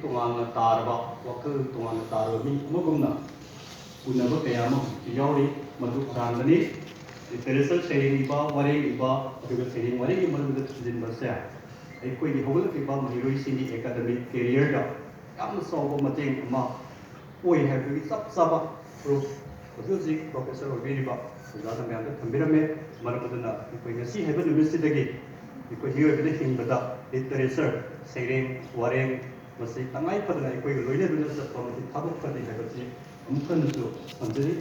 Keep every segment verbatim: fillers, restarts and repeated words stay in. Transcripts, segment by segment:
ꯇꯣꯉꯥꯟꯅ ꯇꯥꯔꯕ, ꯋꯥꯈꯜ ꯇꯣꯉꯥꯟꯅ ꯇꯥꯔꯕ ꯃꯤ ꯑꯃꯒꯨꯝꯅ ꯎꯅꯕ ꯀꯌꯥ ꯑꯃ ꯍꯧꯖꯤꯛꯇꯤ ꯌꯥꯎꯔꯤ꯫ ꯃꯗꯨ ꯑꯔꯥꯟꯕꯅꯤ꯫ ꯂꯤꯇꯔꯦꯆꯔ ꯁꯩꯔꯦꯡ ꯏꯕ, ꯋꯥꯔꯦꯡ ꯏꯕ, ꯑꯗꯨꯒ ꯁꯩꯔꯦꯡ ꯋꯥꯔꯦꯡꯒꯤ ꯃꯔꯝꯗ ꯊꯤꯖꯤꯟꯕꯁꯦ ꯑꯩꯈꯣꯏꯒꯤ ꯍꯧꯒꯠꯂꯛꯂꯤꯕ ꯃꯍꯩꯔꯣꯏꯁꯤꯡꯒꯤ ꯑꯦꯀꯥꯗꯃꯤꯛ ꯀꯦꯔꯤꯌꯔꯗ ꯌꯥꯝꯅ ꯆꯥꯎꯕ ꯃꯇꯦꯡ ꯑꯃ ꯑꯣꯏ ꯍꯥꯏꯕꯒꯤ ꯆꯞ ꯆꯥꯕ ꯄ꯭ꯔꯨꯐ ꯍꯧꯖꯤꯛ ꯍꯧꯖꯤꯛ ꯄ꯭ꯔꯣꯐꯦꯁꯔ ꯑꯣꯏꯕꯤꯔꯤꯕ ꯑꯣꯖꯥꯅ ꯃꯌꯥꯝꯗ ꯊꯝꯕꯤꯔꯝꯃꯦ꯫ ꯃꯔꯝ ꯑꯗꯨꯅ ꯑꯩꯈꯣꯏ ꯉꯁꯤ ꯍꯥꯏꯕ ꯅꯨꯃꯤꯠꯁꯤꯗꯒꯤ ꯑꯩꯈꯣꯏ ꯃꯤꯑꯣꯏꯕꯅ ꯍꯤꯡꯕꯗ ꯂꯤꯇꯔꯦꯆꯔ, ꯁꯩꯔꯦꯡ, ꯋꯥꯔꯦꯡ, ꯃꯁꯤ ꯇꯉꯥꯏ ꯐꯗꯅ ꯑꯩꯈꯣꯏꯒ ꯂꯣꯏꯅꯗꯨꯅ ꯆꯠꯄ ꯑꯃꯗꯤ ꯊꯥꯗꯣꯛꯄꯅꯤ ꯍꯥꯏꯕꯁꯤ ꯑꯃꯨꯛ ꯍꯟꯅꯁꯨ ꯊꯝꯖꯔꯤ꯫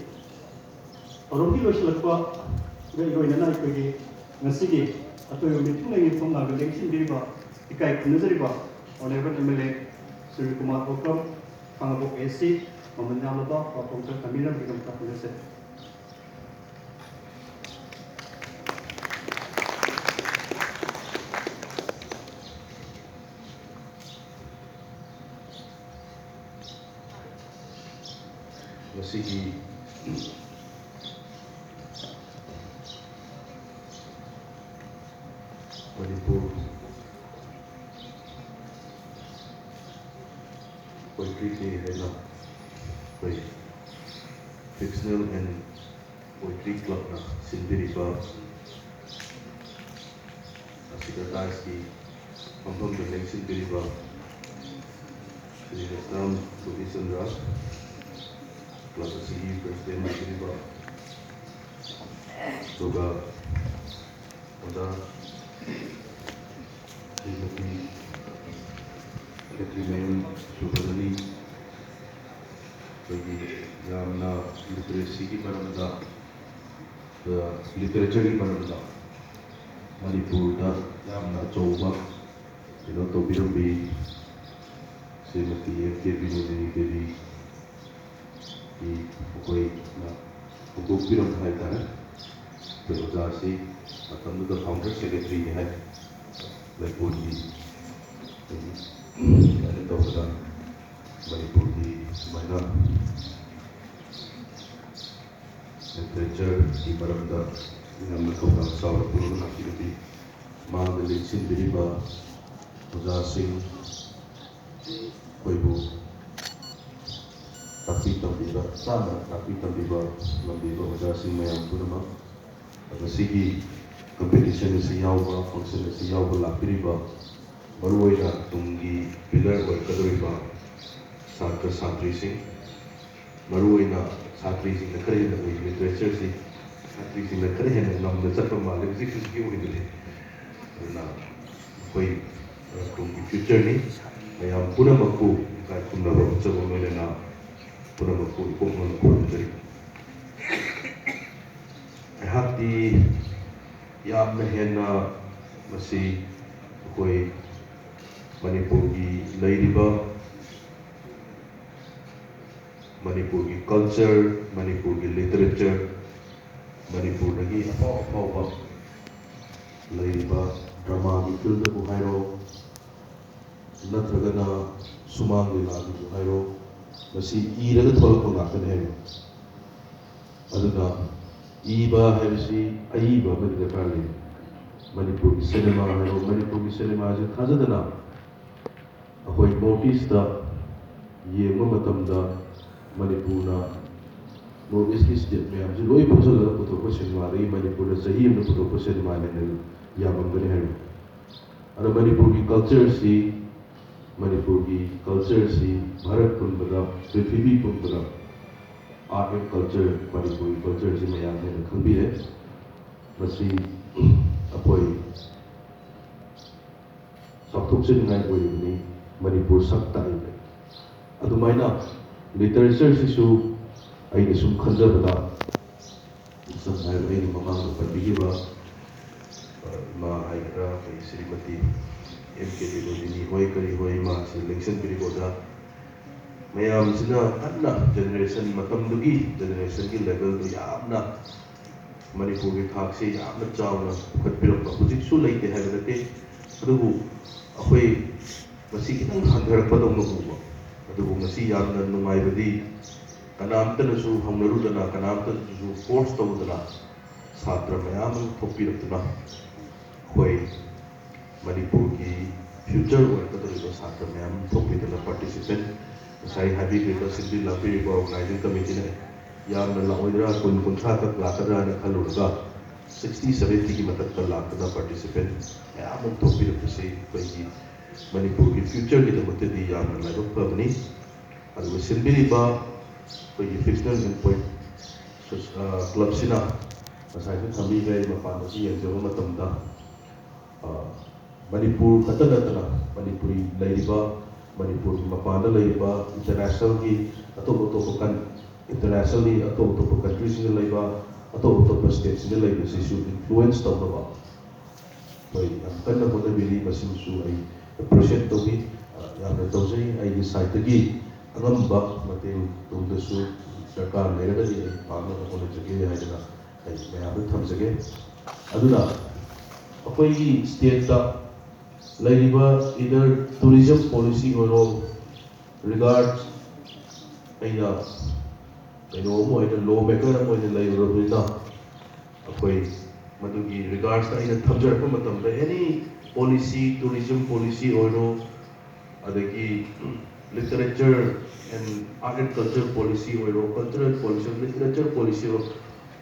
ꯊꯧꯔꯝꯒꯤ ꯂꯣꯏꯁꯤꯜꯂꯛꯄꯒ ꯏꯔꯣꯏꯅꯅ ꯑꯩꯈꯣꯏꯒꯤ ꯉꯁꯤꯒꯤ ꯑꯇꯣꯏꯕ ꯃꯤꯊꯨꯡꯂꯦꯟꯒꯤ ꯊꯣꯡꯅꯥꯒ ꯂꯦꯡꯁꯤꯟꯕꯤꯔꯤꯕ ꯏꯀꯥꯏ ꯈꯨꯝꯅꯖꯔꯤꯕ honourable M L A Shri Kumar Thokpam, Khangabok A C, ꯃꯃꯜ ꯌꯥꯝꯂꯕ ꯄꯥꯎꯈꯣꯡ ꯈꯔ ꯊꯝꯕꯤꯔꯝꯕꯒꯤꯗꯃꯛꯇ ꯊꯥꯒꯠꯆꯔꯤ꯫ ꯉꯁꯤꯒꯤ ꯃꯅꯤꯄꯨꯔ ꯄꯣꯏꯇ꯭ꯔꯤ ꯗꯦ ꯍꯥꯏꯅ ꯑꯩꯈꯣꯏ Fictional and Poetry Clubꯅ ꯁꯤꯟꯕꯤꯔꯤꯕ ꯑꯁꯤꯗ ꯗꯥꯏꯁꯀꯤ ꯐꯝꯐꯝꯗ ꯂꯦꯡꯁꯤꯟꯕꯤꯔꯤꯕ ꯁ꯭ꯔꯤ ꯔꯠꯅꯝ ꯒꯣꯄꯤꯆꯟꯗ꯭ꯔ, ꯀ꯭ꯂꯕ ꯑꯁꯤꯒꯤ ꯄ꯭ꯔꯁꯤꯗꯦꯟ ꯑꯣꯏꯕꯤꯔꯤꯕ, ꯑꯗꯨꯒ ꯑꯣꯖꯥ ꯁ꯭ꯔꯤꯃꯇꯤ ꯈꯦꯇ꯭ꯔꯤꯃꯌꯨꯝ ꯁꯨꯕ꯭ꯔꯃꯅꯤ, ꯑꯩꯈꯣꯏꯒꯤ ꯌꯥꯝꯅ ꯂꯤꯇꯔꯦꯁꯤꯒꯤ ꯃꯔꯝꯗ, ꯑ, ꯂꯤꯇꯔꯦꯆꯔꯒꯤ ꯃꯔꯝꯗ ꯃꯅꯤꯄꯨꯔꯗ ꯌꯥꯝꯅ ꯑꯆꯧꯕ ꯀꯩꯅꯣ ꯇꯧꯕꯤꯔꯝꯕꯤ ꯁ꯭ꯔꯤꯃꯇꯤ ꯑꯦꯝ ꯀꯦ ꯕꯤꯅꯣꯗꯤꯅꯤ ꯗꯦꯕꯤ ꯒꯤ ꯃꯈꯣꯏꯅ ꯍꯧꯗꯣꯛꯄꯤꯔꯝꯕ ꯍꯥꯏ ꯇꯥꯔꯦ꯫ ꯑꯩꯈꯣꯏ ꯑꯣꯖꯥꯁꯤ ꯃꯇꯝꯗꯨꯗ ꯐꯥꯎꯟꯗꯔ ꯁꯦꯀ꯭ꯔꯦꯇꯔꯤꯅꯤ ꯍꯥꯏ꯫ ꯂꯩꯀꯣꯜꯒꯤ ꯑꯗꯨꯃꯥꯏꯅ ꯇꯧꯕꯗ ꯃꯅꯤꯄꯨꯔꯒꯤ ꯁꯨꯃꯥꯏꯅ ꯂꯤꯇꯔꯦꯆꯔꯒꯤ ꯃꯔꯝꯗ ꯌꯥꯝꯅ ꯊꯧꯗꯥꯡ ꯆꯥꯎꯅ ꯄꯨꯔꯒ ꯂꯥꯛꯄꯤꯔꯝꯃꯤ꯫ ꯃꯥꯡꯗ ꯂꯦꯡꯁꯤꯟꯕꯤꯔꯤꯕ ꯑꯣꯖꯥꯁꯤꯡ, ꯑꯩꯈꯣꯏꯕꯨ ꯇꯥꯛꯄꯤ ꯇꯝꯕꯤꯕ, ꯆꯥꯅ ꯇꯥꯛꯄꯤ ꯇꯝꯕꯤꯕ ꯉꯝꯕꯤꯕ ꯑꯣꯖꯥꯁꯤꯡ ꯃꯌꯥꯝ ꯄꯨꯝꯅꯃꯛ, ꯉꯁꯤꯒꯤ competition ꯑꯁꯤ ꯌꯥꯎꯕ, function ꯑꯁꯤ ꯌꯥꯎꯕ ꯂꯥꯛꯄꯤꯔꯤꯕ, ꯃꯔꯨꯑꯣꯏꯅ ꯇꯨꯡꯒꯤ pillar ꯑꯣꯏꯔꯛꯀꯗꯧꯔꯤꯕ ꯁꯥꯇ꯭ꯔ ꯁꯥꯇ꯭ꯔꯤꯁꯤꯡ, ꯃꯔꯨꯑꯣꯏꯅ ꯁꯥꯇ꯭ꯔꯤꯁꯤꯡꯅ ꯈꯔ ꯍꯦꯟꯅ ꯑꯩꯈꯣꯏ literature ꯁꯤ ꯁꯥꯇ꯭ꯔꯤꯁꯤꯡꯅ ꯈꯔ ꯍꯦꯟꯅ ꯉꯝꯅ ꯆꯠꯄ ꯃꯥꯜꯂꯦ ꯍꯧꯖꯤꯛ ꯍꯧꯖꯤꯛꯀꯤ ꯑꯣꯏꯅꯗꯤ꯫ ꯑꯗꯨꯅ ꯑꯩꯈꯣꯏ ꯇꯨꯡꯒꯤ future ꯅꯤ꯫ ꯃꯌꯥꯝ ꯄꯨꯝꯅꯃꯛꯄꯨ ꯏꯀꯥꯏ ꯈꯨꯝꯅꯕ ꯎꯠꯆꯕ ꯂꯣꯏꯅꯅ ꯄꯨꯝꯅꯃꯛꯄꯨ ꯏꯀꯣꯛ ꯃꯅ ꯈꯨꯔꯨꯝꯖꯔꯤ꯫ ꯑꯩꯍꯥꯛꯇꯤ ꯌꯥꯝꯅ ꯍꯦꯟꯅ ꯃꯁꯤ ꯑꯩꯈꯣꯏ ꯃꯅꯤꯄꯨꯔꯒꯤ ꯂꯩꯔꯤꯕ ꯃꯅꯤꯄꯨꯔꯒꯤ culture, ꯃꯅꯤꯄꯨꯔꯒꯤ literature, ꯃꯅꯤꯄꯨꯔꯗꯒꯤ ꯑꯐꯥꯎ ꯑꯐꯥꯎꯕ ꯂꯩꯔꯤꯕ drama ꯒꯤ field ꯕꯨ ꯍꯥꯏꯔꯣ, ꯅꯠꯇ꯭ꯔꯒꯅ ꯁꯨꯃꯥꯡ ꯂꯤꯂꯥꯒꯤꯕꯨ ꯍꯥꯏꯔꯣ, ꯃꯁꯤ ꯏꯔꯒ ꯊꯣꯛꯂꯛꯄ ꯉꯥꯛꯇꯅꯤ ꯍꯥꯏꯕ꯫ ꯑꯗꯨꯅ ꯏꯕ ꯍꯥꯏꯕꯁꯤ ꯑꯏꯕ ꯑꯃꯗꯤ ꯗꯔꯀꯥꯔ ꯂꯩ꯫ ꯃꯅꯤꯄꯨꯔꯒꯤ cinema ꯍꯥꯏꯔꯣ, ꯃꯅꯤꯄꯨꯔꯒꯤ cinema ꯁꯦ ꯊꯥꯖꯗꯅ ꯑꯩꯈꯣꯏ North East ꯇ ꯌꯦꯡꯕ ꯃꯇꯝꯗ ꯃꯅꯤꯄꯨꯔꯅ North East ꯀꯤ state ꯃꯌꯥꯝꯁꯤ ꯂꯣꯏ ꯄꯨꯟꯁꯤꯜꯂꯒ ꯄꯨꯊꯣꯛꯄ cinema ꯗꯒꯤ ꯃꯅꯤꯄꯨꯔꯗ ꯆꯍꯤ ꯑꯃꯗ ꯄꯨꯊꯣꯛꯄ cinema ꯅ ꯍꯦꯟꯅ ꯌꯥꯝꯃꯝꯒꯅꯤ ꯍꯥꯏꯕ꯫ ꯑꯗꯣ ꯃꯅꯤꯄꯨꯔꯒꯤ culture ꯁꯤ, ꯃꯅꯤꯄꯨꯔꯒꯤ culture ꯁꯤ ꯚꯥꯔꯠ ꯄꯨꯝꯕꯗ, ꯄ꯭ꯔꯤꯊꯤꯕꯤ ꯄꯨꯝꯕꯗ art and culture, ꯃꯅꯤꯄꯨꯔꯒꯤ culture ꯁꯤ ꯃꯌꯥꯝꯅ ꯍꯦꯟꯅ ꯈꯪꯕꯤꯔꯦ꯫ ꯃꯁꯤ ꯑꯩꯈꯣꯏ ꯆꯥꯎꯊꯣꯛꯆꯅꯤꯡꯉꯥꯏ ꯑꯣꯏꯔꯤꯕꯅꯤ꯫ ꯃꯅꯤꯄꯨꯔ ꯁꯛ ꯇꯥꯛꯏꯕꯅꯤ꯫ ꯑꯗꯨꯃꯥꯏꯅ literature ꯁꯤꯁꯨ ꯑꯩꯅ ꯁꯨꯝ ꯈꯟꯖꯕꯗ, ꯁꯝꯅ ꯍꯥꯏꯔꯕꯗ ꯑꯩꯅ ꯃꯃꯥꯡꯗ ꯄꯟꯕꯤꯈꯤꯕ, ꯑ, ꯏꯃꯥ ꯍꯥꯏꯒꯗ꯭ꯔꯥ, ꯑꯩꯈꯣꯏ ꯁ꯭ꯔꯤꯃꯇꯤ ꯑꯦꯝ ꯀꯦ ꯕꯤꯅꯣꯗꯤꯅꯤ ꯍꯣꯏ ꯀꯔꯤ ꯍꯣꯏ, ꯏꯃꯥꯁꯤ ꯂꯦꯡꯁꯟꯕꯤꯔꯤꯕ ꯑꯣꯖꯥ ꯃꯌꯥꯝꯁꯤꯅ ꯀꯟꯅ generation, ꯃꯇꯝꯗꯨꯒꯤ generation ꯒꯤ level ꯗꯨ ꯌꯥꯝꯅ ꯃꯅꯤꯄꯨꯔꯒꯤ ꯊꯥꯛꯁꯤ ꯌꯥꯝꯅ ꯆꯥꯎꯅ ꯄꯨꯈꯠꯄꯤꯔꯛꯄ꯫ ꯍꯧꯖꯤꯛꯁꯨ ꯂꯩꯇꯦ ꯍꯥꯏꯕ ꯅꯠꯇꯦ, ꯑꯗꯨꯕꯨ ꯑꯩꯈꯣꯏ ꯃꯁꯤ ꯈꯤꯇꯪ ꯍꯟꯊꯔꯛꯄꯗꯧꯅ ꯎꯕ꯫ ꯑꯗꯨꯕꯨ ꯉꯁꯤ ꯌꯥꯝꯅ ꯅꯨꯡꯉꯥꯏꯕꯗꯤ ꯀꯅꯥꯝꯇꯅꯁꯨ ꯍꯧꯅꯔꯨꯗꯅ, ꯀꯅꯥꯝꯇꯅꯁꯨ force ꯇꯧꯗꯅ ꯁꯥꯇ꯭ꯔ ꯃꯌꯥꯝ ꯑꯃ ꯊꯣꯛꯄꯤꯔꯛꯇꯨꯅ ꯑꯩꯈꯣꯏ ꯃꯅꯤꯄꯨꯔꯒꯤ ꯐ꯭ꯌꯨꯆꯔ ꯑꯣꯏꯔꯛꯀꯗꯧꯔꯤꯕ ꯁꯥꯇ꯭ꯔ ꯃꯌꯥꯝ ꯊꯣꯛꯄꯤꯗꯅ, ꯄꯥꯔꯇꯤꯁꯤꯄꯦꯟ ꯉꯁꯥꯏ ꯍꯥꯏꯕꯤꯈ꯭ꯔꯤꯕ, ꯁꯤꯟꯕꯤ ꯂꯥꯡꯕꯤꯔꯤꯕ ꯑꯣꯔꯒꯅꯥꯏꯖꯤꯡ ꯀꯃꯤꯇꯤꯅ ꯌꯥꯝꯅ ꯂꯥꯛꯑꯣꯏꯗ꯭ꯔꯥ, ꯀꯨꯟ ꯀꯨꯟꯊ꯭ꯔꯥ ꯈꯛ ꯂꯥꯛꯀꯗ꯭ꯔꯥ ꯍꯥꯏꯅ ꯈꯜꯂꯨꯔꯒ, ꯁꯤꯛꯁꯇꯤ ꯁꯚꯦꯟꯇꯤꯒꯤ ꯃꯊꯛꯇ ꯂꯥꯛꯇꯅ ꯄꯥꯔꯇꯤꯁꯤꯄꯦꯟ ꯃꯌꯥꯝ ꯑꯃ ꯊꯣꯛꯄꯤꯔꯛꯄꯁꯤ ꯑꯩꯈꯣꯏꯒꯤ ꯃꯅꯤꯄꯨꯔꯒꯤ ꯐ꯭ꯌꯨꯆꯔꯒꯤꯗꯃꯛꯇꯗꯤ ꯌꯥꯝꯅ ꯂꯥꯏꯕꯛ ꯐꯕꯅꯤ꯫ ꯑꯗꯨꯒ ꯁꯤꯟꯕꯤꯔꯤꯕ ꯑꯩꯈꯣꯏꯒꯤ ꯐꯤꯛꯁꯅꯦꯜ ꯏꯟꯄꯣꯏꯟ ꯀ꯭ꯂꯕꯁꯤꯅ ꯉꯁꯥꯏꯁꯨ ꯊꯝꯕꯤꯈ꯭ꯔꯦ, ꯑꯩ ꯃꯄꯥꯟꯗꯁꯨ ꯌꯦꯡꯖꯕ ꯃꯇꯝꯗ, ꯑ, ꯃꯅꯤꯄꯨꯔ ꯈꯛꯇ ꯅꯠꯇꯅ ꯃꯅꯤꯄꯨꯔꯤ ꯂꯩꯔꯤꯕ, ꯃꯅꯤꯄꯨꯔꯒꯤ ꯃꯄꯥꯟꯗ ꯂꯩꯔꯤꯕ, ꯏꯟꯇꯔꯅꯦꯁꯅꯦꯜꯒꯤ ꯑꯇꯣꯞ ꯑꯇꯣꯞꯄ ꯀꯟ-, ꯏꯟꯇꯔꯅꯦꯁꯅꯦꯜꯒꯤ ꯑꯇꯣꯞ ꯑꯇꯣꯞꯄ ꯀꯟꯇ꯭ꯔꯤꯁꯤꯡꯗ ꯂꯩꯕ, ꯑꯇꯣꯞ ꯑꯇꯣꯞꯄ ꯁ꯭ꯇꯦꯠꯁꯤꯡꯗ ꯂꯩꯕꯁꯤꯁꯨ ꯏꯟꯐ꯭ꯂꯨꯋꯦꯟꯁ ꯇꯧꯅꯕ ꯑꯩꯈꯣꯏ ꯌꯥꯝ ꯀꯟꯅ ꯍꯣꯠꯅꯕꯤꯔꯤ꯫ ꯃꯁꯤꯃꯁꯨ ꯑꯩ ꯑꯦꯄ꯭ꯔꯤꯁꯤꯌꯦꯠ ꯇꯧꯏ, ꯑ, ꯌꯥꯝꯅ ꯇꯧꯖꯩ꯫ ꯑꯩꯒꯤ ꯁꯥꯏꯠꯇꯒꯤ ꯑꯉꯝꯕ ꯃꯇꯦꯡ ꯇꯨꯡꯗꯁꯨ ꯗꯔꯀꯥꯔ ꯂꯩꯔꯒꯗꯤ ꯑꯩ ꯄꯥꯡꯅꯕ ꯍꯣꯠꯅꯖꯒꯦ ꯍꯥꯏꯗꯅ ꯑꯩ ꯃꯌꯥꯝꯗ ꯊꯝꯖꯒꯦ꯫ ꯑꯗꯨꯅ ꯑꯩꯈꯣꯏꯒꯤ ꯁ꯭ꯇꯦꯠꯇ ꯂꯩꯔꯤꯕ ꯏꯗꯔ ꯇꯨꯔꯤꯖꯝ ꯄꯣꯂꯤꯁꯤ ꯑꯣꯏꯔꯣ, ꯔꯤꯒꯥꯔꯗ ꯑꯩꯅ ꯀꯩꯅꯣ ꯑꯃ ꯑꯣꯏꯅ, ꯂꯣ ꯃꯦꯀꯔ ꯑꯃ ꯑꯣꯏꯅ ꯂꯩꯔꯨꯔꯕꯅꯤꯅ, ꯑꯩꯈꯣꯏ ꯃꯗꯨꯒꯤ ꯔꯤꯒꯥꯔꯗꯁꯇ ꯑꯩꯅ ꯊꯝꯖꯔꯛꯄ ꯃꯇꯝꯗ, ꯑꯦꯅꯤ ꯄꯣꯂꯤꯁꯤ, ꯇꯨꯔꯤꯖꯝ ꯄꯣꯂꯤꯁꯤ ꯑꯣꯏꯔꯣ, ꯑꯗꯒꯤ literature and art and culture policy ꯑꯣꯏꯔꯣ, ꯀꯜꯆꯔꯦꯜ ꯄꯣꯂꯤꯁꯤ ꯑꯣꯏꯔꯣ, ꯂꯤꯇꯔꯦꯆꯔ ꯄꯣꯂꯤꯁꯤ ꯑꯣꯏꯔꯣ,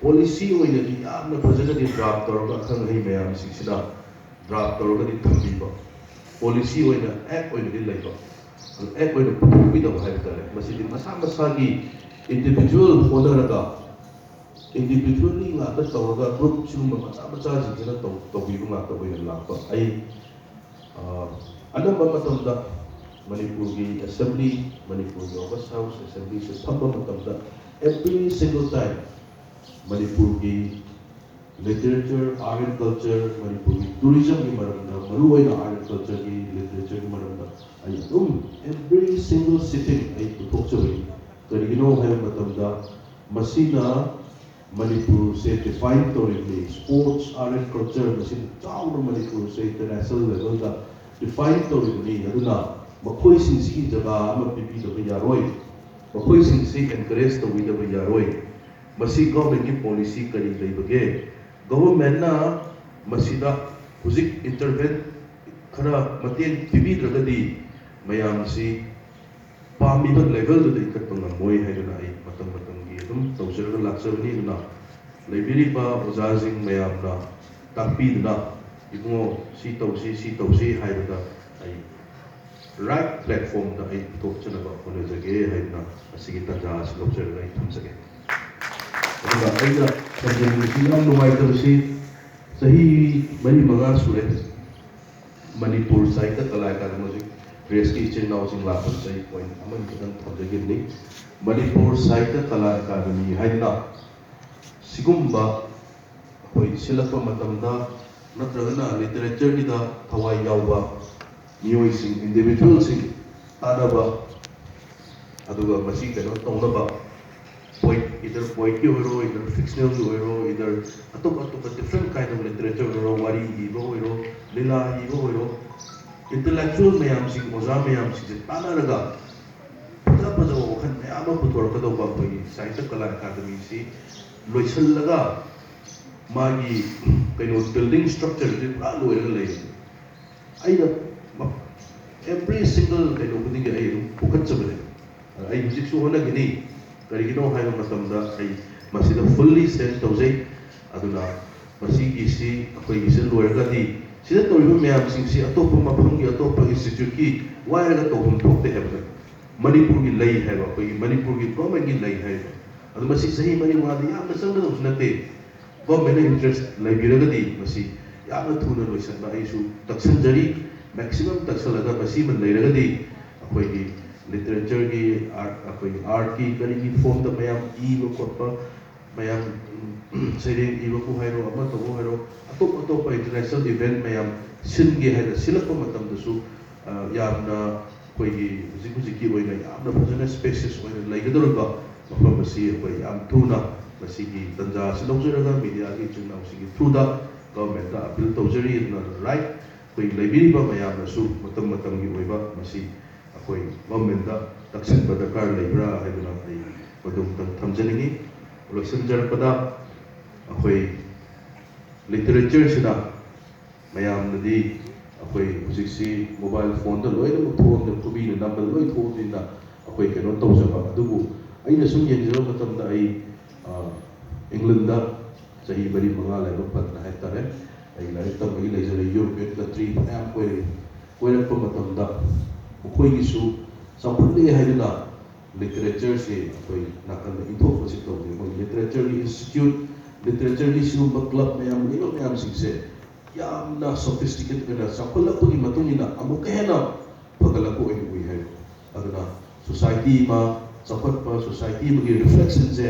ꯄꯣꯂꯤꯁꯤ ꯑꯣꯏꯅꯗꯤ ꯌꯥꯝꯅ ꯐꯖꯅꯗꯤ ꯗ꯭ꯔꯥꯐ ꯇꯧꯔꯒ ꯑꯈꯪ ꯑꯍꯩ ꯃꯌꯥꯝꯁꯤꯡꯁꯤꯅ ꯗ꯭ꯔꯥꯐ ꯇꯧꯔꯒꯗꯤ ꯊꯝꯕꯤꯕ꯫ ꯄꯣꯂꯤꯁꯤ ꯑꯣꯏꯅ ꯑꯦꯛ ꯑꯣꯏꯅꯗꯤ ꯂꯩꯕ, ꯑꯗꯨ ꯑꯦꯛ ꯑꯣꯏꯅ ꯄꯨꯊꯣꯛꯄꯤꯗꯕ ꯍꯥꯏꯕ ꯇꯥꯔꯦ꯫ ꯃꯁꯤꯗꯤ ꯃꯁꯥ ꯃꯁꯥꯒꯤ ꯏꯟꯗꯤꯚꯤꯖꯨꯋꯦꯜ ꯍꯣꯠꯅꯔꯒ, ꯏꯟꯗꯤꯚꯤꯖꯨꯋꯦꯜꯂꯤ ꯉꯥꯛꯇ ꯇꯧꯔꯒ, ꯒ꯭ꯔꯨꯞ ꯁꯤꯒꯨꯝꯕ ꯃꯆꯥ ꯃꯆꯥꯁꯤꯡꯁꯤꯅ ꯇꯧ-, ꯇꯧꯕꯤꯕ ꯉꯥꯛꯇ ꯑꯣꯏꯅ ꯂꯥꯛꯄ꯫ ꯑꯩ, ꯑ, ꯑꯅꯝꯕ ꯃꯇꯝꯗ ꯃꯅꯤꯄꯨꯔꯒꯤ ꯑꯦꯁꯦꯝꯕ꯭ꯂꯤ, ꯃꯅꯤꯄꯨꯔꯒꯤ ꯑꯣꯒꯁ ꯍꯥꯎꯁ ꯑꯦꯁꯦꯝꯕ꯭ꯂꯤꯁꯦ ꯐꯝꯕ ꯃꯇꯝꯗ, every single time ꯃꯅꯤꯄꯨꯔꯒꯤ ꯂꯤꯇꯔꯦꯆꯔ, ꯑꯥꯔꯠ ꯑꯦꯟ ꯀꯜꯆꯔ, ꯃꯅꯤꯄꯨꯔꯒꯤ ꯇꯨꯔꯤꯖꯝꯒꯤ ꯃꯔꯝꯗ, ꯃꯔꯨꯑꯣꯏꯅ ꯑꯥꯔꯠ ꯑꯦꯟ ꯀꯜꯆꯔꯒꯤ, ꯂꯤꯇꯔꯦꯆꯔꯒꯤ ꯃꯔꯝꯗ ꯑꯩ ꯑꯗꯨꯝ every single sitting ꯑꯩ ꯄꯨꯊꯣꯛꯆꯕꯅꯤ꯫ ꯀꯔꯤꯒꯤꯅꯣ ꯍꯥꯏꯕ ꯃꯇꯝꯗ, ꯃꯁꯤꯅ ꯃꯅꯤꯄꯨꯔꯁꯦ ꯗꯤꯐꯥꯏꯟ ꯇꯧꯔꯤꯕꯅꯤ꯫ ꯁ꯭ꯄꯣꯔꯠꯁ, ꯑꯥꯔꯠ ꯑꯦꯟ ꯀꯜꯆꯔ, ꯃꯁꯤꯅ ꯆꯥꯎꯅ ꯃꯅꯤꯄꯨꯔꯁꯦ ꯏꯟꯇꯔꯅꯦꯁꯅꯦꯜ ꯂꯦꯚꯦꯜꯗ ꯗꯤꯐꯥꯏꯟ ꯇꯧꯔꯤꯕꯅꯤ꯫ ꯑꯗꯨꯅ ꯃꯈꯣꯏꯁꯤꯡꯁꯤꯒꯤ ꯖꯒꯥ ꯑꯃ ꯄꯤꯕꯤꯗꯕ ꯌꯥꯔꯣꯏ꯫ ꯃꯈꯣꯏꯁꯤꯡꯁꯤ ꯑꯦꯟꯀꯔꯦꯖ ꯇꯧꯕꯤꯗꯕ ꯌꯥꯔꯣꯏ꯫ ꯃꯁꯤ ꯒꯚꯔꯟꯃꯦꯟꯠꯀꯤ ꯄꯣꯂꯤꯁꯤ ꯀꯔꯤ ꯂꯩꯕꯒꯦ? ꯒꯚꯔꯟꯃꯦꯟꯠꯅ ꯃꯁꯤꯗ ꯍꯧꯖꯤꯛ ꯏꯟꯇꯔꯚꯦꯟ ꯈꯔ ꯃꯇꯦꯡ ꯄꯤꯕꯤꯗ꯭ꯔꯒꯗꯤ ꯃꯌꯥꯝꯁꯤ ꯄꯥꯝꯃꯤꯕ ꯂꯦꯚꯦꯜꯗꯨꯗ ꯏꯟꯈꯠꯄ ꯉꯝꯃꯣꯏ ꯍꯥꯏꯗꯨꯅ ꯑꯩ ꯃꯇꯝ ꯃꯇꯝꯒꯤ ꯑꯗꯨꯝ ꯇꯧꯖꯔꯒ ꯂꯥꯛꯆꯕꯅꯤ꯫ ꯑꯗꯨꯅ ꯂꯩꯕꯤꯔꯤꯕ ꯑꯣꯖꯥꯁꯤꯡ ꯃꯌꯥꯝꯅ ꯇꯥꯛꯄꯤꯗꯨꯅ, "ꯏꯕꯨꯡꯉꯣ, ꯁꯤ ꯇꯧꯁꯤ, ꯁꯤ ꯇꯧꯁꯤ" ꯍꯥꯏꯕꯗ ꯑꯩ ꯔꯥꯏꯠ ꯄ꯭ꯂꯦꯠꯐꯣꯝꯗ ꯑꯩ ꯄꯨꯊꯣꯛꯆꯅꯕ ꯍꯣꯠꯅꯖꯒꯦ ꯍꯥꯏꯗꯨꯅ ꯉꯁꯤꯒꯤ ꯇꯥꯟꯖꯥ ꯑꯁꯤ ꯂꯧꯖꯔꯒ ꯑꯩ ꯊꯝꯖꯒꯦ꯫ ꯑꯗꯨꯒ ꯑꯩꯅ ꯊꯝꯖꯅꯤꯡꯕꯁꯤ, ꯌꯥꯝ ꯅꯨꯡꯉꯥꯏꯇꯕꯁꯤ, ꯆꯍꯤ ꯃꯔꯤ ꯃꯉꯥ ꯁꯨꯔꯦ ꯃꯅꯤꯄꯨꯔ ꯁꯥꯍꯤꯇ꯭ꯌ ꯀꯂꯥ ꯑꯦꯀꯥꯗꯦꯃꯤ, ꯍꯧꯖꯤꯛ ꯄ꯭ꯔꯦꯁꯀꯤ ꯏꯆꯤꯟ ꯏꯅꯥꯎꯁꯤꯡ ꯂꯥꯛꯄꯁꯤꯗ ꯑꯩ ꯄꯣꯏꯟꯠ ꯑꯃꯅꯤ ꯈꯛꯇꯪ ꯊꯝꯖꯒꯦ꯫ ꯃꯅꯤꯄꯨꯔ ꯁꯥꯍꯤꯇ꯭ꯌ ꯀꯂꯥ ꯑꯦꯀꯥꯗꯦꯃꯤ ꯍꯥꯏꯗꯅ ꯁꯤꯒꯨꯝꯕ ꯑꯩꯈꯣꯏ ꯁꯤꯜꯂꯛꯄ ꯃꯇꯝꯗ ꯅꯠꯇ꯭ꯔꯒꯅ ꯂꯤꯇꯔꯦꯆꯔꯒꯤꯗ ꯊꯋꯥꯏ ꯌꯥꯎꯕ ꯃꯤꯑꯣꯏꯁꯤꯡ, ꯏꯟꯗꯤꯚꯤꯖꯨꯋꯦꯜꯁꯤꯡ ꯇꯥꯟꯅꯕ, ꯑꯗꯨꯒ ꯃꯁꯤ ꯀꯩꯅꯣ ꯇꯧꯅꯕ, ꯄꯣꯏꯠ, ꯏꯗꯔ ꯄꯣꯏꯠꯀꯤ ꯑꯣꯏꯔꯣ, ꯏꯗꯔ ꯐꯤꯛꯁꯅꯦꯜꯒꯤ ꯑꯣꯏꯔꯣ, ꯏꯗꯔ ꯑꯇꯣꯞ ꯑꯇꯣꯞꯄ ꯗꯤꯐ꯭ꯔꯦꯟ ꯀꯥꯏꯟ ꯑꯣꯐ ꯂꯤꯇꯔꯦꯆꯔ ꯑꯣꯏꯔꯣ, ꯋꯥꯔꯤ ꯏꯕ ꯑꯣꯏꯔꯣ, ꯂꯤꯂꯥ ꯏꯕ ꯑꯣꯏꯔꯣ, ꯏꯟꯇꯂꯦꯛꯆꯨꯋꯦꯜ ꯃꯌꯥꯝꯁꯤꯡ, ꯑꯣꯖꯥ ꯃꯌꯥꯝꯁꯤꯡꯁꯦ ꯇꯥꯟꯅꯔꯒ ꯐꯖ ꯐꯖꯕ ꯋꯥꯈꯜ ꯃꯌꯥꯝ ꯑꯃ ꯄꯨꯊꯣꯔꯛꯀꯗꯧꯕ ꯑꯩꯈꯣꯏꯒꯤ ꯁꯥꯍꯤꯇ꯭ꯌ ꯀꯂꯥ ꯑꯦꯀꯥꯗꯃꯤꯁꯤ ꯂꯣꯏꯁꯤꯜꯂꯒ ꯃꯥꯒꯤ ꯀꯩꯅꯣ ꯕꯤꯜꯗꯤꯡ ꯁ꯭ꯇ꯭ꯔꯛꯆꯔꯁꯦ ꯄꯨꯔꯥ ꯂꯣꯏꯔꯒ ꯂꯩꯔꯦ꯫ ꯑꯩꯅ ꯑꯦꯚ꯭ꯔꯤ ꯁꯤꯡꯒꯜ ꯀꯩꯅꯣ ꯈꯨꯗꯤꯡꯒꯤ ꯑꯩ ꯑꯗꯨꯝ ꯄꯨꯈꯠꯆꯕꯅꯦ꯫ ꯑꯩ ꯍꯧꯖꯤꯛꯁꯨ ꯍꯣꯠꯅꯒꯅꯤ꯫ ꯀꯔꯤꯒꯤꯅꯣ ꯍꯥꯏꯕ ꯃꯇꯝꯗ ꯑꯩ ꯃꯁꯤꯗ ꯐꯨꯜꯂꯤ ꯁꯦꯟ ꯇꯧꯖꯩ꯫ ꯑꯗꯨꯅ ꯃꯁꯤꯒꯤꯁꯤ, ꯑꯩꯈꯣꯏꯒꯤꯁꯤ ꯂꯣꯏꯔꯒꯗꯤ ꯁꯤꯗ ꯇꯧꯔꯤꯕ ꯃꯌꯥꯝꯁꯤꯡꯁꯤ ꯑꯇꯣꯞꯄ ꯃꯐꯝꯒꯤ, ꯑꯇꯣꯞꯄ ꯏꯟꯁꯇꯤꯇ꯭ꯌꯨꯠꯀꯤ ꯋꯥꯏꯔꯒ ꯇꯧꯐꯝ ꯊꯣꯛꯇꯦ ꯍꯥꯏꯕꯅꯤ꯫ ꯃꯅꯤꯄꯨꯔꯒꯤ ꯂꯩ ꯍꯥꯏꯕ, ꯑꯩꯈꯣꯏꯒꯤ ꯃꯅꯤꯄꯨꯔꯒꯤ ꯒꯣꯔꯃꯦꯟꯒꯤ ꯂꯩ ꯍꯥꯏꯕ꯫ ꯑꯗꯨ ꯃꯁꯤ ꯆꯍꯤ ꯃꯔꯤ ꯃꯉꯥꯗ ꯌꯥꯝꯅ ꯆꯪꯒꯗꯕꯁꯨ ꯅꯠꯇꯦ꯫ ꯒꯣꯔꯃꯦꯟꯅ ꯏꯟꯇꯔꯦꯁ ꯂꯩꯕꯤꯔꯒꯗꯤ ꯃꯁꯤ ꯌꯥꯝꯅ ꯊꯨꯅ ꯂꯣꯏꯁꯤꯟꯕ ꯑꯩꯁꯨ ꯇꯛꯁꯟꯖꯔꯤ꯫ ꯃꯦꯛꯁꯤꯃꯝ ꯇꯛꯁꯜꯂꯒ ꯃꯁꯤꯃ ꯂꯩꯔꯒꯗꯤ ꯑꯩꯈꯣꯏꯒꯤ ꯂꯤꯇꯔꯦꯆꯔꯒꯤ, ꯑꯥꯔꯠ, ꯑꯩꯈꯣꯏꯒꯤ ꯑꯥꯔꯠꯀꯤ ꯀꯔꯤꯒꯤ ꯐꯣꯝꯗ ꯃꯌꯥꯝ ꯏꯕ ꯈꯣꯠꯄ, ꯃꯌꯥꯝ, ꯎꯝ, ꯁꯩꯔꯦꯡ ꯏꯕꯕꯨ ꯍꯥꯏꯔꯣ, ꯑꯃ ꯇꯧꯕ ꯍꯥꯏꯔꯣ, ꯑꯇꯣꯞ ꯑꯇꯣꯞꯄ ꯏꯟꯇꯔꯅꯦꯁꯅꯦꯜ ꯏꯚꯦꯟꯠ ꯃꯌꯥꯝ ꯁꯤꯟꯒꯦ ꯍꯥꯏꯅ ꯁꯤꯜꯂꯛꯄ ꯃꯇꯝꯗꯁꯨ, ꯑ, ꯌꯥꯝꯅ ꯑꯩꯈꯣꯏꯒꯤ ꯍꯧꯖꯤꯛ ꯍꯧꯖꯤꯛꯀꯤ ꯑꯣꯏꯅ ꯌꯥꯝꯅ ꯐꯖꯅ ꯁ꯭ꯄꯦꯁꯤꯌꯁ ꯑꯣꯏꯅ ꯂꯩꯒꯗꯧꯔꯤꯕ ꯃꯐꯝ ꯑꯁꯤ ꯑꯩꯈꯣꯏ ꯌꯥꯝ ꯊꯨꯅ ꯃꯁꯤꯒꯤ ꯇꯟꯖꯥ ꯑꯁꯤ ꯂꯧꯖꯔꯒ ꯃꯤꯗꯤꯌꯥꯒꯤ ꯏꯆꯤꯟ ꯏꯅꯥꯎꯁꯤꯡꯒꯤ ꯊ꯭ꯔꯨꯗ ꯒꯚꯔꯟꯃꯦꯟꯠꯇ ꯑꯄꯤꯜ ꯇꯧꯖꯔꯤ꯫ ꯑꯗꯨꯅ ꯔꯥꯏꯠ, ꯑꯩꯈꯣꯏ ꯂꯩꯕꯤꯔꯤꯕ ꯃꯌꯥꯝꯅꯁꯨ ꯃꯇꯝ ꯃꯇꯝꯒꯤ ꯑꯣꯏꯕ ꯃꯁꯤ ꯑꯩꯈꯣꯏ ꯒꯚꯔꯟꯃꯦꯟꯠꯇ ꯇꯛꯁꯤꯟꯕ ꯗꯔꯀꯥꯔ ꯂꯩꯕ꯭ꯔꯥ ꯍꯥꯏꯗꯨꯅ ꯑꯩ ꯃꯗꯨ ꯑꯃꯨꯛꯇꯪ ꯊꯝꯖꯅꯤꯡꯉꯤ꯫ ꯂꯣꯏꯁꯤꯟꯖꯔꯛꯄꯗ, ꯑꯩꯈꯣꯏ ꯂꯤꯇꯔꯦꯆꯔꯁꯤꯅ ꯃꯌꯥꯝꯅꯗꯤ ꯑꯩꯈꯣꯏ ꯍꯧꯖꯤꯛꯁꯤ ꯃꯣꯕꯥꯏꯜ ꯐꯣꯟꯗ ꯂꯣꯏꯅꯃꯛ ꯊꯣꯛꯑꯕꯅꯤꯅ, ꯈꯨꯕꯤꯅ ꯅꯝꯕꯗ ꯂꯣꯏ ꯊꯣꯛꯑꯕꯅꯤꯅ ꯑꯩꯈꯣꯏ ꯀꯩꯅꯣ ꯇꯧꯖꯕ꯫ ꯑꯗꯨꯕꯨ ꯑꯩꯅ ꯁꯨꯝ ꯌꯦꯡꯖꯕ ꯃꯇꯝꯗ ꯑꯩ, ꯑ, ꯏꯪꯂꯦꯟꯗ ꯆꯍꯤ ꯃꯔꯤ ꯃꯉꯥ ꯂꯥꯏꯕꯛ ꯐꯗꯅ ꯍꯥꯏꯇꯥꯔꯦ, ꯑꯩ ꯂꯥꯏꯔꯤꯛ ꯇꯝꯕꯒꯤ ꯂꯩꯖꯔꯦ꯫ ꯌꯨꯔꯣꯄꯤꯌꯟ ꯀꯟꯇ꯭ꯔꯤ ꯐꯅꯌꯥꯝ ꯀꯣꯏꯔꯛꯏ꯫ ꯀꯣꯏꯔꯛꯄ ꯃꯇꯝꯗ ꯃꯈꯣꯏꯒꯤꯁꯨ ꯆꯥꯎꯈꯠꯂꯦ ꯍꯥꯏꯗꯨꯅ ꯂꯤꯇꯔꯦꯆꯔꯁꯤ ꯑꯩꯈꯣꯏ ꯅꯥꯀꯟꯗ ꯏꯟꯊꯣꯛꯄꯁꯤ ꯇꯧꯗꯦ꯫ ꯃꯣꯏ ꯂꯤꯇꯔꯦꯆꯔꯒꯤ ꯏꯟꯁꯇꯤꯇ꯭ꯌꯨꯠ, ꯂꯤꯇꯔꯦꯆꯔꯒꯤ ꯁꯤꯒꯨꯝꯕ ꯀ꯭ꯂꯕ ꯃꯌꯥꯝ ꯂꯩꯕ ꯃꯌꯥꯝꯁꯤꯡꯁꯦ ꯌꯥꯝꯅ ꯁꯣꯐꯤꯁꯇꯤꯀꯦꯇꯦꯠ ꯑꯣꯏꯅ ꯆꯥꯎꯈꯠꯂꯛꯄꯒꯤ ꯃꯇꯨꯡ ꯏꯟꯅ ꯑꯃꯨꯛꯀ ꯍꯦꯟꯅ ꯐꯒꯠꯂꯛꯄ ꯑꯣꯏꯅ ꯎꯏ ꯍꯥꯏꯕ꯫ ꯑꯗꯨꯅ ꯁꯣꯁꯥꯏꯇꯤ ꯑꯃ ꯆꯥꯎꯈꯠꯄ, ꯁꯣꯁꯥꯏꯇꯤ ꯑꯃꯒꯤ ꯔꯤꯐ꯭ꯂꯦꯛꯁꯟꯁꯦ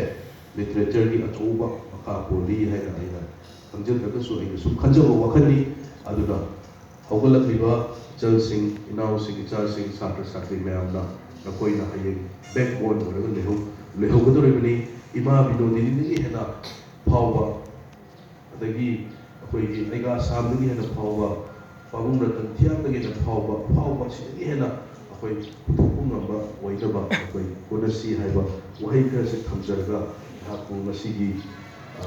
ꯂꯤꯇꯔꯦꯆꯔꯒꯤ ꯑꯆꯧꯕ ꯃꯈꯥ ꯄꯣꯜꯂꯤ ꯍꯥꯏꯅ ꯑꯩꯅ ꯈꯪꯖꯗ꯭ꯔꯒꯁꯨ ꯑꯩꯅ ꯁꯨꯝ ꯈꯟꯖꯕ ꯋꯥꯈꯜꯅꯤ꯫ ꯑꯗꯨꯅ ꯍꯧꯒꯠꯂꯛꯂꯤꯕ ꯏꯆꯜꯁꯤꯡ, ꯏꯅꯥꯎꯁꯤꯡ, ꯏꯆꯥꯁꯤꯡ, ꯁꯥꯇ꯭ꯔ ꯁꯥꯇ꯭ꯔꯤ ꯃꯌꯥꯝꯅ ꯅꯈꯣꯏꯅ ꯍꯌꯦꯡ ꯕꯦꯛꯕꯣꯟ ꯑꯣꯏꯔꯒ ꯂꯩꯍꯧ-, ꯂꯩꯍꯧꯒꯗꯧꯔꯤꯕꯅꯤ꯫ ꯏꯃꯥ ꯕꯤꯅꯣꯗꯤꯅꯤꯗꯒꯤ ꯍꯦꯟꯅ ꯐꯥꯎꯕ, ꯑꯗꯒꯤ ꯑꯩꯈꯣꯏꯒꯤ ꯑꯩꯒꯥ ꯁꯥꯝꯗꯒꯤ ꯍꯦꯟꯅ ꯐꯥꯎꯕ, ꯄꯥꯕꯨꯡ ꯔꯇꯟ ꯊꯤꯌꯥꯝꯗꯒꯤ ꯍꯦꯟꯅ ꯐꯥꯎꯕ, ꯐꯥꯎꯕ ꯑꯁꯤꯗꯒꯤ ꯍꯦꯟꯅ ꯑꯩꯈꯣꯏ ꯄꯨꯊꯣꯛꯄ ꯉꯝꯕ ꯑꯣꯏꯅꯕ ꯑꯩꯈꯣꯏ ꯍꯣꯠꯅꯁꯤ ꯍꯥꯏꯕ ꯋꯥꯍꯩ ꯈꯔꯁꯦ ꯊꯝꯖꯔꯒ ꯑꯩꯍꯥꯛꯄꯨ ꯉꯁꯤꯒꯤ, ꯑ,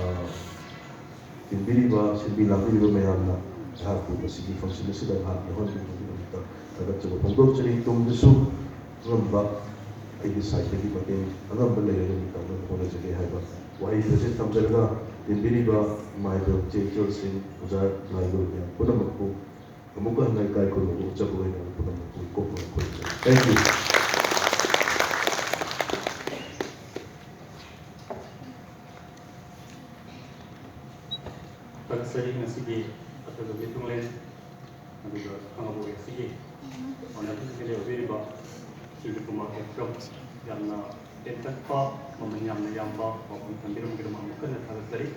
ꯇꯤꯟꯕꯤꯔꯤꯕ, ꯁꯤꯟꯕꯤ ꯂꯥꯡꯕꯤꯔꯤꯕ ꯃꯌꯥꯝꯅ ꯑꯩꯍꯥꯛꯄꯨ ꯉꯁꯤꯒꯤ ꯐꯪꯁꯟ ꯑꯁꯤꯗ ꯉꯥꯏꯍꯥꯛ ꯌꯥꯎꯍꯟꯕꯤꯕꯒꯤꯗꯃꯛꯇ ꯊꯥꯒꯠꯆꯕ ꯐꯣꯡꯗꯣꯛꯆꯔꯤ꯫ ꯇꯨꯡꯗꯁꯨ ꯑꯉꯝꯕ ꯑꯩꯒꯤ ꯁꯥꯏꯠꯇꯒꯤ ꯃꯇꯦꯡ ꯑꯉꯝꯕ ꯂꯩꯔꯒꯗꯤ ꯇꯧꯅꯕ ꯍꯣꯠꯅꯖꯒꯦ ꯍꯥꯏꯕ ꯋꯥꯍꯩ ꯈꯔꯁꯦ ꯊꯝꯖꯔꯒ, ꯇꯤꯟꯕꯤꯔꯤꯕ ꯏꯃꯥ ꯏꯕꯦꯜ, ꯏꯆꯦ ꯏꯆꯜꯁꯤꯡ, ꯑꯣꯖꯥ ꯂꯥꯏ ꯒꯨꯔꯨ ꯃꯌꯥꯝ ꯄꯨꯝꯅꯃꯛꯄꯨ ꯑꯃꯨꯛꯀ ꯍꯟꯅ ꯏꯀꯥꯏ ꯈꯨꯝꯅꯕ ꯎꯠꯆꯕ ꯑꯣꯏꯅ ꯄꯨꯝꯅꯃꯛꯄꯨ ꯏꯀꯣꯛ ꯃꯅꯨꯡ ꯈꯨꯔꯨꯝꯖꯔꯤ꯫ Thank you. ꯊꯥꯒꯠꯆꯔꯤ ꯉꯁꯤꯒꯤ ꯑꯊꯣꯏꯕ ꯃꯤꯊꯨꯡꯂꯦꯟ ꯑꯗꯨꯒ ꯈꯥꯉꯕꯣꯛ ꯑꯦꯐꯁꯤꯒꯤ ꯑꯣꯅꯔ ꯄ꯭ꯔꯦꯁꯤꯗꯦꯟ ꯑꯣꯏꯕꯤꯔꯤꯕ ꯁ꯭ꯔꯤ ꯀꯨꯃꯥꯔ ꯍꯦꯛꯇ꯭ꯔꯝ, ꯌꯥꯝꯅ ꯇꯦꯟꯇꯛꯄ, ꯃꯃꯜ ꯌꯥꯝꯅ ꯌꯥꯝꯕ ꯄꯥꯎꯈꯨꯝ ꯊꯝꯕꯤꯔꯝꯕꯒꯤꯗꯃꯛ ꯑꯃꯨꯛ ꯍꯟꯅ ꯊꯥꯒꯠꯆꯔꯤ꯫